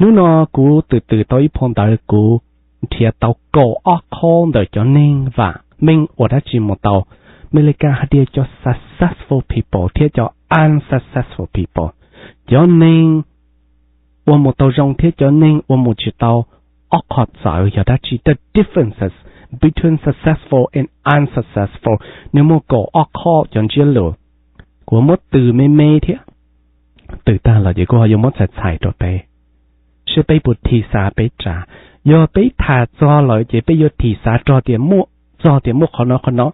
Hnub no kuv twm twm tau ib phau ntawv, kuv nrhiav tau kaum ob qhov ntawm cov neeg vam meej ua dab tsi mus tau. Amelikas hais tias cov successful people thiab cov unsuccessful people, cov neeg ua mus tau zoo thiab cov neeg ua mus tsis tau, ob qho txawv yog dab tsi, the differences between successful and unsuccessful. Nws muaj kaum ob qho cov ntsiab lus. Kuv muab tws me me thiab, tws tag los ces kuv ho yuav muab txhais txhais rau peb, seb peb puas thim xav peb ras. Yog peb tham txog lawm ces peb yuav thim xav rog tias muaj, txog tias muaj qhov no qhov no,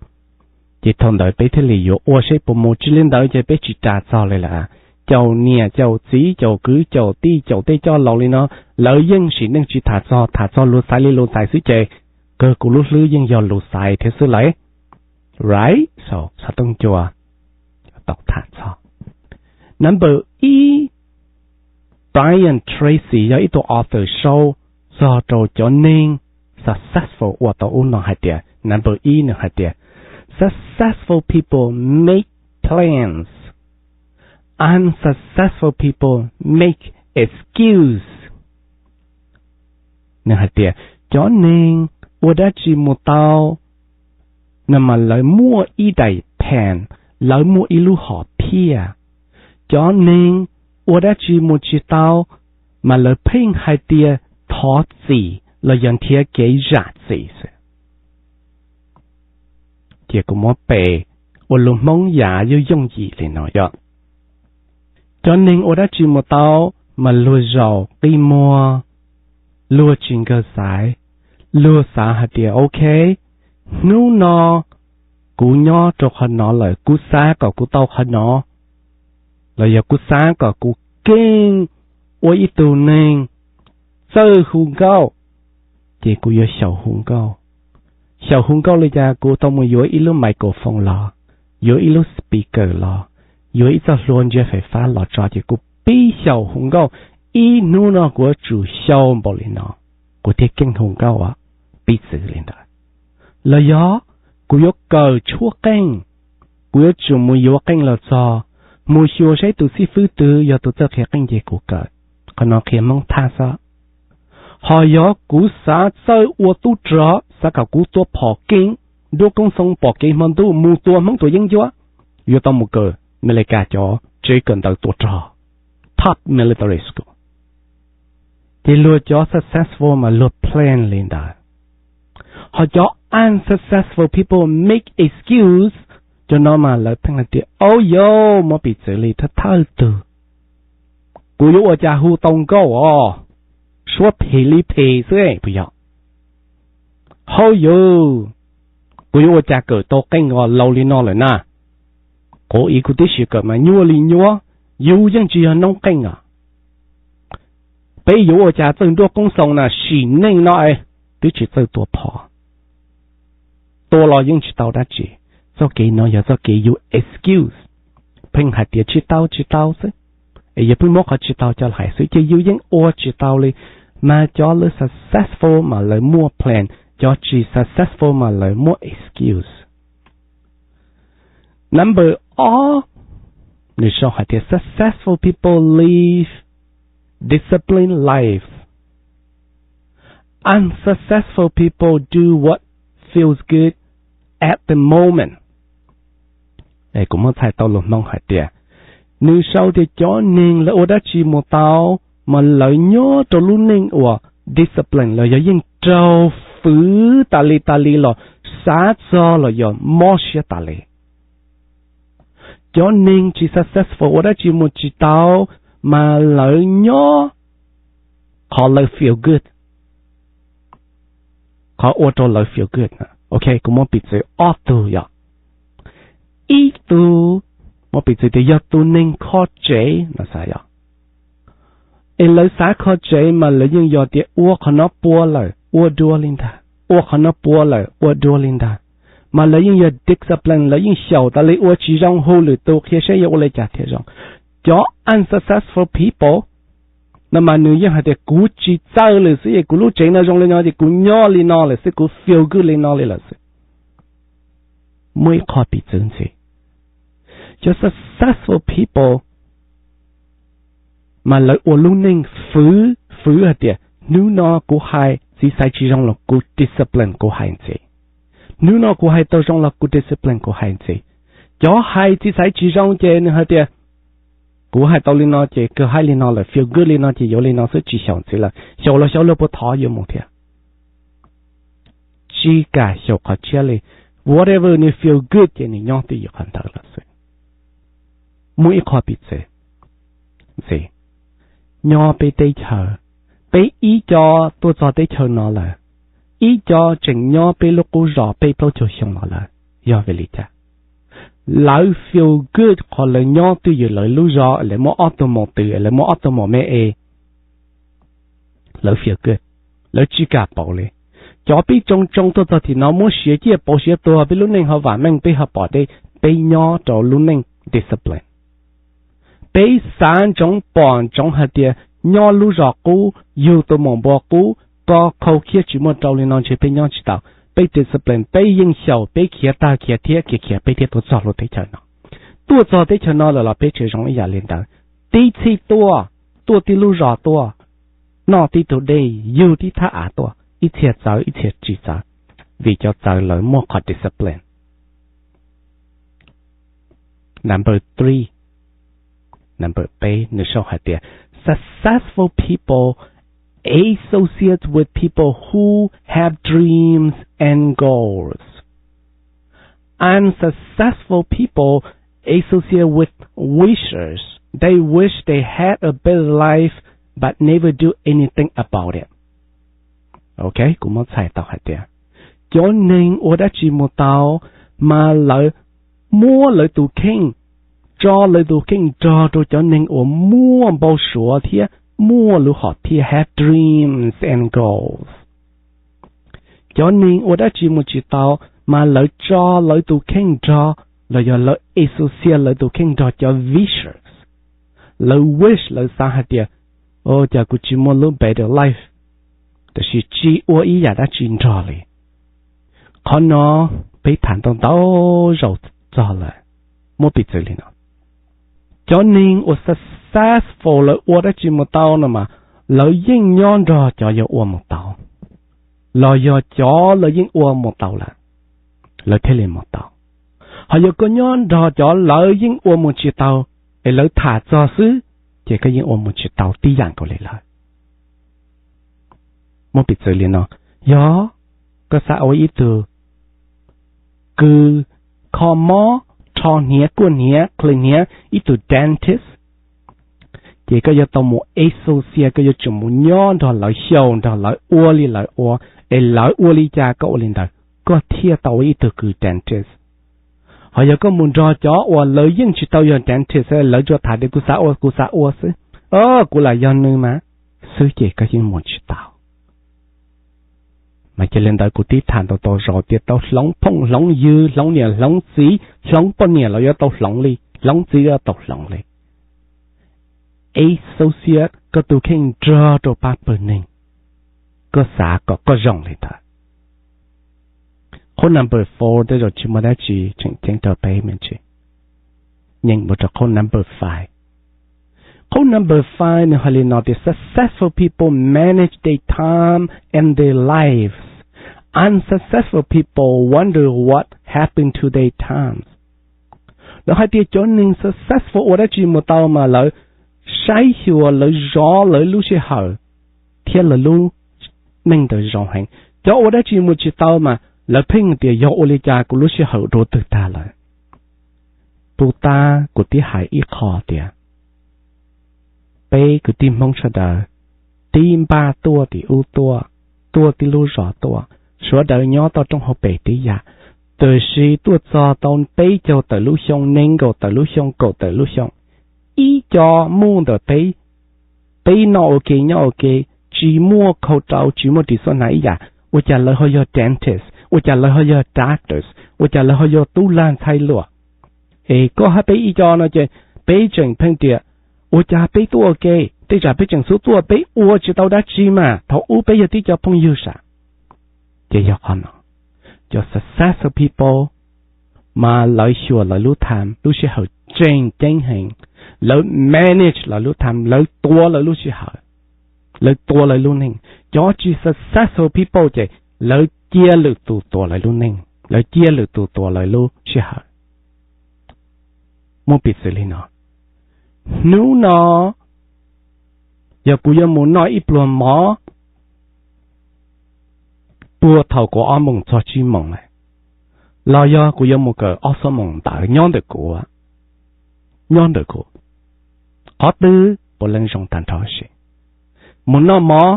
ces thaum ntawd peb thiaj li yuav ua seb puas mus. Tsis li ntawd ces peb tsis ras txog li lawm. Caum niam caum txiv caum kwv caum tij caum tej coj laus li no, lawv yeej sim neej tsis tham txog, tham txog luag xaiv li luag xaiv xwb ces kawg kuv lub hlwb yeej yog luag xaiv thiab xwb lawm. Right, so xov tooj cua tau tham txog. Number ib, Brian Tracy yog ib tug author sau txog rau cov neeg successful ua tau ub no hais tias, number ib nws hais tias, successful people make plans, unsuccessful people make excuse. Nws hais tias cov neeg ua dab tsi mus tau no mas lawv muaj ib daim phees, lawv muaj ib lub hom phiaj. Cov neeg ua dab tsi mus tsis tau mas lawv pheej hais tias thov txim los yog nrhiav kev zam txim xwb. Ces kuv muab pes ua lus Hmoob yav yooj yooj yim li no yog, cov neeg ua dab tsi mus tau mas luag zaum qi muag, luag tsis nkawg xaiv, luag xav hais tias ok, hnub no kuv nyob rau qhov no lawm, kuv xav kom kuv tau qhov no, los yog kuv xav kom kuv keej ua ib tug neeg txawj hu nkauj, ces kuv yuav xyaum hu nkauj. Xyaum hu nkauj li cas? Kuv tau mus yuav ib lub microphone los, yuav ib lub speaker los, yuav ib txoj hlua ntsia fais fab los tso ces kuv pib xyaum hu nkauj. Ib hnub no kuv yuav tsum xyaum npaum li no, kuv thiaj keej hu nkauj, piv txwv li ntawd. Los yog kuv yuav kawm tshuab qeej, kuv yuav tsum mus yuav qeej los txog, mus xyuas saib tus xib fwb twg yog tus txawj qhia qeej ces kuv kawm. Qhov no qhia Hmoob thaj xwb. Ho yog kuv xav txawj ua tub rog, xav kom kuv tua phom keej, nruab koob xoo pom kev hmo ntuj mus tua Hmoob tua yeeb ncuab, yuav tau mus kawm Amelikas cov tsev kawm ntawv tua rog, top military school. Ces luag cov successful mas luag plan li ntawd. Ho cov unsuccessful people make excuse, cov no mas lawv pheej hais tias, au yau, muab piv txwv li thawj thawj tug, kuv yuav ua cas hu tau nkauj os, suab phem li phem xwb puas yog? Hau yau, kuv yuav ua cas kawm tau qeej os, laus li no lawm na. Quav ib kuv tib si kawm mas nyuaj li nyuaj, yus yeej tsis yog noob qeej os. Peb yuav ua cas txawj nruab koob xoo na, sim neej no es twb tsis txawj tua phom. Tua los yeej tsis tau dab tsi. Txoj kev no yog txoj kev yus excuse, pheej hais tias tsis tau tsis tau xwb, es yus pheej muab qhov tsis tau coj los hais xwb ces yus yeej ua tsis tau li. Mas cov lawv successful mas lawv muaj plan, cov tsis successful mas lawv muaj excuse. Number ob, nws sau hais tias successful people live disciplined life. Unsuccessful people do what feels good at the moment. Kuv muab txhais tau lus Hmoob hais tias, nws sau tias cov neeg lawv ua dab tsi mus tau, mas lawv nyob rau lub neej uas discipline los yog yeej raug fwv tas li tas li los xav txog los yog mob siab tas li. Cov neeg tsis successful ua dab tsi mus tsis tau, mas lawv nyob qhov lawv feel good, qhov ua rau lawv feel good. Ok, kuv muab piv txwv ob tug yom. Ib tug, muab piv txwv tias yog tus neeg kho tsev no xav yom, es lawv xav kho tsev mas lawv yeej yog tias ua qhov no puas lawm ua dua li ntag, ua qhov no puas lawm ua dua li ntag. Mas lawv yeej yog discipline, lawv yeej xyaum tas li, ua tsis zoo hu lwm tus qhia seb yuav ua li cas thiaj zoo. Cov unsuccessful people no mas nws yeej hais tias kuv tsis txawj lawm xwb es kuv lub tsev no zoo li no ces kuv nyob li no lawm xwb, kuv feel good li no li lawm xwb. Muaj ib qho piv txwv ntxiv, cov successful people mas lawv ua lub neej fwv pw hais tias hnub no kuv hais txiv xaiv tsis zoo los kuv discipline kuv hais ntxiv. Hnub no kuv hais tau zoo los kuv discipline kuv hais ntxiv. Cov hais txiv xaiv tsis zoo ces nws hais tias kuv hais tau li no ces kawg haib li no lawm, feel good li no ces yuav li no xwb, tsis xyaum ntxiv lawm, xyaum los xyaum luag puas thov yuav mus thiab. Tsis kam xyaum qhov tshiab li, whatever nws feel good ces nws nyob twj ywm qhov ntawd lawm xwb. Muaj ib qho piv txwv ntxiv, nyob peb teb chaws, peb ib co tuaj txog teb chaws no lawm, ib co tseem nyob peb lub qub zos peb plaub caug xyoo no lawm, yog vim li cas? Lawv feel good qhov lawv nyob twj ywm lawv lub zos, lawv muaj ob tug maum twm, lawv muaj ob tug maum me es lawv feel good, lawv tsis kam pauv li. Cov pib tsoo tsoo tuaj txog tim no muab siav ciaj pauv siav tuag, peb lub neej ho vam meej, peb ho pom deb, peb nyob rau lub neej discipline. Peb xav ntsoov pom ntsoov hais tias nyob lub zos qub yug tus maum npua qub, koj khau khiab tsis muaj rau li no ntshe peb nyob tsis tau. Peb discipline, peb yeej xyaum, peb khiav tag khiav thiab khiav khiav peb thiaj tuaj txog lub teb chaws no. Tuaj txog teb chaws no lawm los peb tseem zoo ib yam li ntawd. Tib txhij tuaj, tuaj tib lub zos tuaj, noj tib tug dej, yug tib thaj av tuaj, ib txhia txawv ib txhia tsis txawv, vim cov txawv lawv muaj qhov discipline. Number three, number peb, nws sau hais tias, successful people associate with people who have dreams and goals. Unsuccessful people associate with wishers. They wish they had a better life but never do anything about it. Ok, kuv muab txhais tau hais tias cov neeg ua dab tsi mus tau, mas lawv muab lawv tus kheej, tso lawv tus kheej nrog rau cov neeg uas muaj npau suav thiab muaj lub hom phiaj, have dreams and goals. Cov neeg ua dab tsi mus tsis tau, mas lawv tso lawv tus kheej nrog, los yog lawv associate lawv tus kheej nrog cov vicious. Lawv wish, lawv xav hais tias, o, cas kuv tsis muaj lub better life, tab sis tsis ua ib yam dab tsi nrog li. Qhov no peb tham ntau ntau zaus txog lawm. Muab piv txwv li no, cov neeg uas successful lawv ua dab tsi mus tau no mas lawv yeej nyob nrog cov yog ua mus tau, los yog cov lawv yeej ua mus tau lawm, lawv thiaj li mus tau. Ho yog koj nyob nrog cov lawv yeej ua mus tsis tau, es lawv tham txog xwb, ces koj yeej ua mus tsis tau tib yam nkaus li lawm. Muab piv txwv li no, yog koj xav ua ib tug kws kho mob, rho hniav, kuaj hniav, qhwv hniav, ib tug dentist, ces koj yuav tau mus associate, koj yuav tsum mus nyob nrog lawv, xyaum nrog lawv, ua li lawv ua, es lawv ua li cas koj ua li ntawd, koj thiaj tau ua ib tug kws dentist. Ho yog koj mus nrog cov uas lawv yeej tsis tau yog dentist, lawv tsuas tham tias kuv xav ua, kuv xav ua xwb, o, kuv lam yog nws mas, xwb ces koj yeej mus tsis tau. Mas cia li ntawd kuv twb tham ntau ntau zaus tias tau hloov phooj hloov ywg, hloov niam hloov txiv, hloov poj niam los yuav tau hloov li, hloov txiv yuav tau hloov li. Associate koj tus kheej nrog rau pab pawg neeg, koj xav kom koj zoo li ntawd. Qhov number four tej zaum tsis muaj dab tsi tseem ceeb rau peb me ntsis. Nyeem mus rau qhov number five. Qhov number five nws hais li no tias, successful people manage their time and their lives. Unsuccessful people wonder what happened to their times. Lawv hais tias cov neeg successful ua dab tsi mus tau mas lawv saib xyuas, lawv zov lawv lub sij hawm thiab lawv lub neej ntawd zoo heev. Cov ua dab tsi mus tsis tau mas lawv pheej tias yog ua li cas kuv lub sij hawm dua twg tag lawm. Puag ta kuv tib hais ib qho tias, peb kwv tij Hmoob sawv daws tib npaj tuaj tim ub tuaj, tuaj tib lub zos tuaj, sawv daws nyob toj roob hauv pes tib yam, tab sis tuaj txog tau peb caug tawm lub xyoo, nees nkaum tawm lub xyoo, kaum tawm lub xyoo, ib co muaj ntawm peb, peb noj ua ke nyob ua ke, tsis muaj khau rau, tsis muaj ris xuab hnav ib yam, ua cas lawv ho yog dentist, ua cas lawv ho yog doctors, ua cas lawv ho yog tub lag ntxhais luam. Es koj hab peb ib co no ces peb tseem pheej tias, ua cas peb tuaj ua ke, tej zaum peb tseem xub tuaj, peb ua tsis tau dab tsi mas thaum ub peb yog tib co phooj ywg sam. Ces yog qhov no, cov successful people mas lawv xyuas lawv lub time, lub sij hawm tseem ceeb heev, lawv manage lawv lub time, lawv tuav lawv lub sij hawm. lawv tua lawv lub neej. Cov tsis successful people ces lawv cia lwm tus tua lawv lub neej, lawv cia lwm tus tua lawv lub sij hawm. Muaj piv txwv li no, hnub no yog kuv yuav mus noj ib pluag mov puag thaum kuv ob moos txog tsib moos lawm, los yog kuv yuav mus kawm ob xuab moos ntawd nyob ntawm kuv, nyob ntawm kuv, qhov twg puav leej zoo tag nrho si. Mus noj mov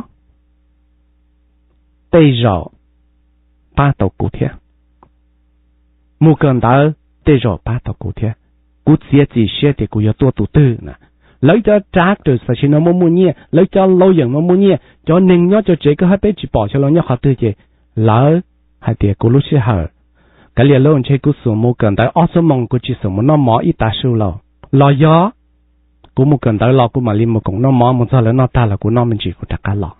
tej zaum pab tau kuv thiab, mus kawm ntawv tej zaum pab tau kuv thiab. Kuv txiav txim siab tias kuv yuav tuaj tus twg na. Lawv cov doctor tam sim no muaj muaj nyiaj, lawv cov lawyer muaj muaj nyiaj, cov neeg nyob cov tsev koj hab peb tsis pom xyov lawv nyob qhov twg ces lawv hais tias kuv lub sij hawm kav liam lauj, ntshe kuv xum mus kawm ntawv ob xuab moos, kuv tsis xum mus noj mov ib tav su lauj. Los yog kuv mus kawm ntawv los kuv mam li mus koom noj mov, mus txog lawv noj tag los kuv noj me ntsis kuv rov qab los.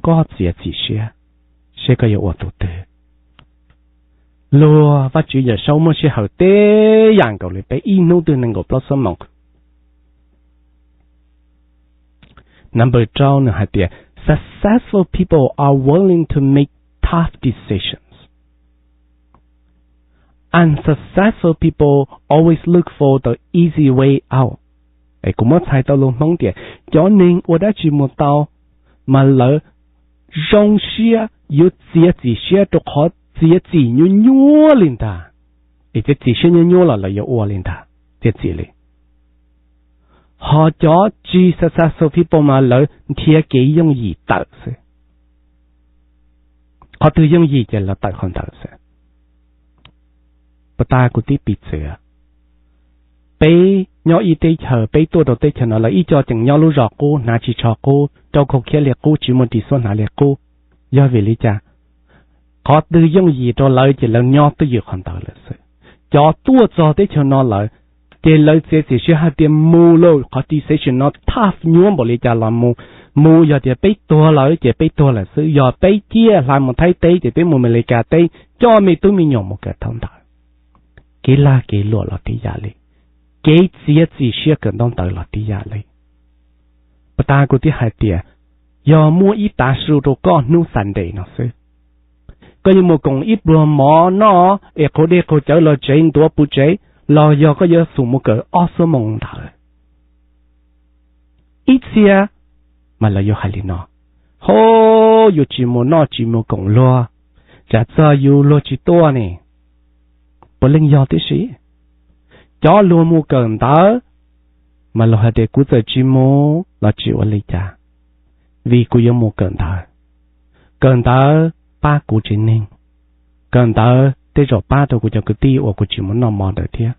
Koj txiav txim siab seb koj yuav ua tus twg. Luag Vajtswv Yawm Saub muaj sij hawm teb yam nkaus li peb, ib hnub twg nees nkaum plaub xuab moos. Number rau nws hais tias, successful people are willing to make tough decisions. Unsuccessful people always look for the easy way out. Es kuv muab txhais tau lus Hmoob tias, cov neeg ua dab tsi mus tau, mas lawv zoo siab yuav txiav txim siab rau qhov txiav txim nyuaj nyuaj li ntag. Es txiav txim siab nyuaj nyuaj los lawv yuav ua li ntag, txiav txim li. Ho cov tsis successful people mas lawv nrhiav kev yooj yim tawm xwb. Qhov twg yooj yim ces lawv tawm qhov ntawd xwb. Puas tas kuv tib piv txwv? Peb nyob ib teb chaws, peb tuaj rau teb chaws no, lawv ib co tseem nyob lub zos qub, hnav ris tsho qub, rau khau khiab li qub, tsis muaj ris xuab hnav li qub. Yog vim li cas? Qhov twg yooj yim rau lawv ces lawv nyob twj ywm qhov ntawd lawm xwb. Cov tuaj txog teb chaws no lawm, ces lawv txiav txim siab hais tias mus lauj, qhov decision no tough nyuaj npaum li cas los mus. Mus, yog tias peb tuag lawm ces peb tuag lawm xwb, yog peb ciaj hla mus Thaib teb ces peb mus Amelikas teb, coj me tub me nyuam mus kawm ntaub ntawv. Kev lag kev luam los tib yam li, kev txiav txim siab kawm ntaub ntawv los tib yam li. Puas tas kuv thiaj hais tias, yog muaj ib tav su rau koj hnub Sunday no xwb, koj yuav mus koom ib pluag mov noj es qaug dej qaug cawv los tsev ntuav puv tsev, los yog koj yuav xum mus kawm ob xuab moos ntawd. Ib txhia mas lawv yuav hais li no, ho, yuav tsis mus noj tsis mus koom luag, tsam txog yus luag tsis tuaj ne. Puav leej yog tib si. Cov luag mus kawm ntawv mas luag hais tias kuv txawm tsis mus los tsis ua li cas, vim kuv yuav mus kawm ntawv. Kawm ntawv pab kuv tsev neeg, kawm ntawv tej zaum pab rau kuv cov kwv tij uas kuv tsis mus noj mov ntawd thiab.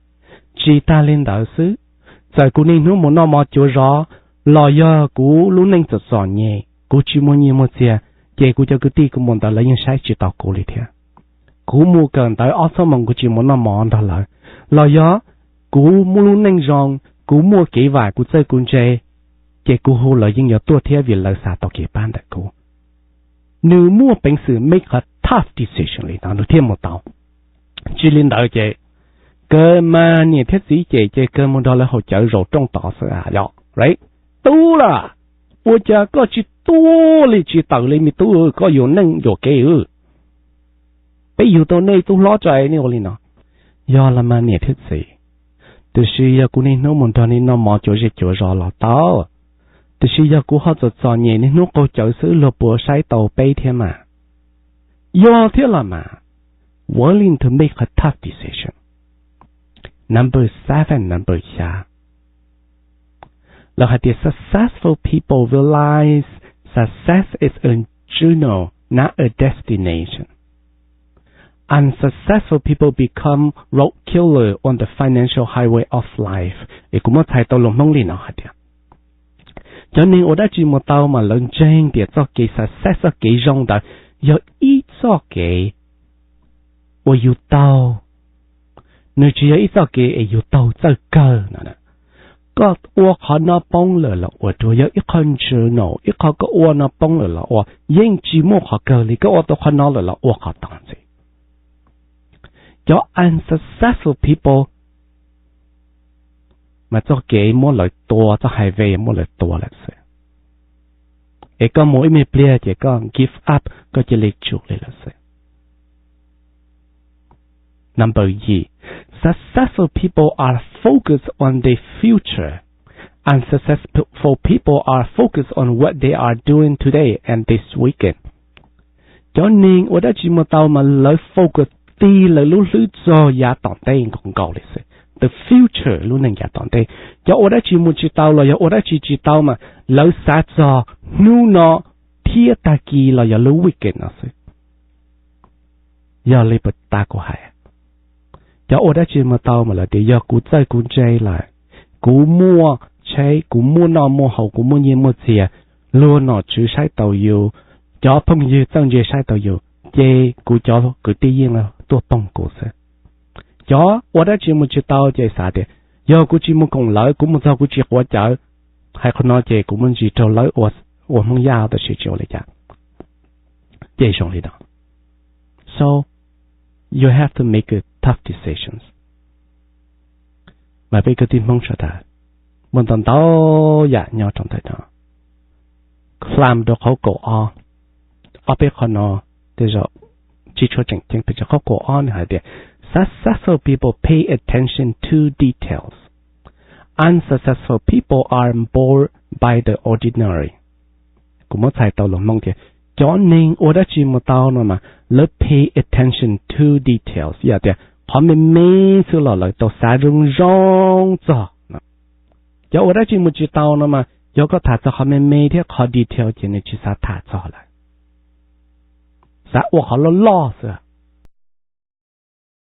Tsis tas li ntawd xwb, txawm kuv niaj hnub mus noj mov cuav zov, los yog kuv lub neej txom txom nyem, kuv tsis muaj nyiaj muaj txiag, ces kuv cov kwv tij kuv mus ntawd lawv yeej saib tsis taus kuv li thiab. Kuv mus kawm ntawv ob xuab moos kuv tsis mus noj mov nrog lawv, los yog kuv muaj lub neej zoo, kuv muaj kev vam kuv txawj kuv ntse, ces kuv hu lawv yeej yuav tuaj thiab vim lawv xav tau kev pab ntawm kuv. Nws muaj peev xwm make a tough decision li no nws thiaj mus tau. Tsis li ntawd ces kawg mas niam thiab txiv cem ces kawg mus nrog lawv haus cawv zaum rooj tod xwb yom. Tub las, ua cas koj tsis tuaj li tsis tawm li me tub, koj yuam neej yuam kev. Peb yug tau nej tub hlob tso nej ua li no. Yog los mas niam thiab txiv, tiam sis yog kuv niaj hnub mus nrog nej noj mov cuav zej cuav zos los tau, tiam sis yog kuv ho txom txom nyem niaj hnub qaug cawv xwb luag puas saib tau peb thiab mas? Yog thiab los mas, willing to make a tough decision. Number seven, number xya. Lawv hais tias successful people realize success is a journey, not a destination. Unsuccessful people become road killer on the financial highway of life. Es kuv muab txhais tau lus Hmoob li no hais tias, cov neeg ua dab tsi mus tau mas lawv ntseeg tias txoj kev success, txoj kev zoo ntawd yog ib txoj kev uas yus taug, nws tsis yog ib txoj kev es yus taug txawj kawg no. Koj ua qhov no poob lawm los ua dua, yog ib qho journey, ib qho koj ua no poob lawm los ua, yeej tsis muaj qhov kawg li, koj ua tau qhov no lawm los ua qhov tod ntxiv. Cov unsuccessful people mas txoj kev muab lawv tua, txoj highway muab lawv tua lawm xwb. es koj mus ib me pliag ces koj give up, koj cia li tsum li lawm xwb. Number yim, successful people are focused on their future. Unsuccessful people are focused on what they are doing today and this weekend. Cov neeg ua dab tsi mus tau mas lawv focus tig lawv lub hlwb txog yav tom ntej nkaus nkaus li xwb. The future, lub neej yav tom ntej. Cov ua dab tsi mus tsis tau los yog ua dab tsi tsis tau mas lawv xav txog hnub no thiab tag kis los yog lub weekend no xwb. Yog li puas tas kuv hais? Cov ua dab tsi mus tau mas lawv tias yog kuv txawj kuv ntse lawm, kuv muaj tsheb, kuv muaj noj muaj haus, kuv muaj nyiaj muaj txiag, luag nom tswv saib taus yus, cov phooj ywg txawj ntse saib taus yus, ces kuv cov kwv tij yeej tuaj poog kuv xwb. Cov ua dab tsi mus tsis tau ces xav tias yog kuv tsis mus koom lawv, kuv mus txog kuv tsis quav cawv, hais qhov no ces kuv muaj ntsis raug lawv ua Hmoob Yaj tam sis tsis ua li cas. Ces zoo li no. So you have to make a tough decisions. Mas peb kwv tij Hmoob sawv daws, muaj ntau ntau yam nyob rau ntawm no. Hla mus rau qhov kaum ob, ob peb qhov no tej zaum tsis tshua tseem ceeb, pes tsawg qhov kaum ob nws hais tias successful people pay attention to details. Unsuccessful people are bored by the ordinary. Kuv muab txhais tau lus Hmoob tias cov neeg ua dab tsi mus tau no mas lawv pay attention to details, yog tias qhov me me xwb los lawv tau xav zoo zoo txog. Cov ua dab tsi mus tsis tau no mas yog koj tham txog qhov me me thiab qhov detail ces nws tsis xav tham txog lawm, xav ua qhov loj loj xwb.